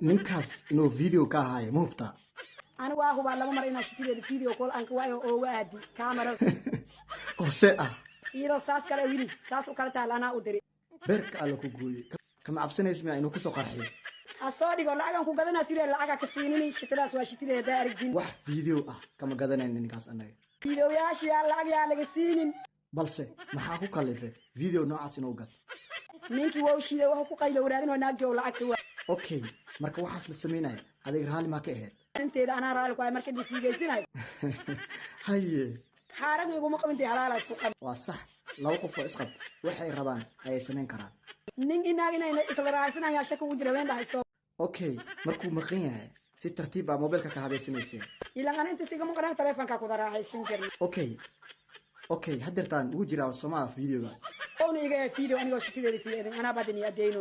Ninkaas inuu video ka ahaayo ma hubtaa? Ani waa hubaa, laba mar inaa shitideeda video call aan waayo ooga aadi kaamarada. Oo see ah? Iyadoo saas kale wili saas u kala taal anaa u diri. Beerka alla ku gooyey, kama cabsanays miya inuu kusoo qarxiyo? Ha soo dhigo, lacagan ku gadanaa siree lacaga ka siinini. Shitidaas waa shitideeda haddaa aragtin. Wax video ah kama gadanayna ninkaas annaga. Videoyaasha yaa lacag yaa laga siinin. Balse maxaa ku kallifay video noocaas inuu gato? Ninkii waa u shiiday, wuxuu ku qaylo waraadinoo naagtii oo lacag ka waa. Okay, marka waxaas la samaynaya adiga raalli maa ka ahayd? Inteeda anaa raalli ku ahay marka dhisiigaysinayo. Haye. Xaarag iguma qabintay, halaala isku qabi. Waa sax, laba qof oo isqabta waxay rabaan ayay samayn karaan. Nin inaag inayna isla raaxaysanayaa shaka ugu jira ween dhahayso. Okay, markuu maqan yahay si tartiib baa mobilka ka habaysanayseen? Ilaan ana intas igama qoran, taleefonkaa kuda raaxaysan jirna. Okay, haddeertaan ugu jiraa somaa videogaas? Oona iga video anigoo shitideeda fiidin anaa badan iyo adeyno.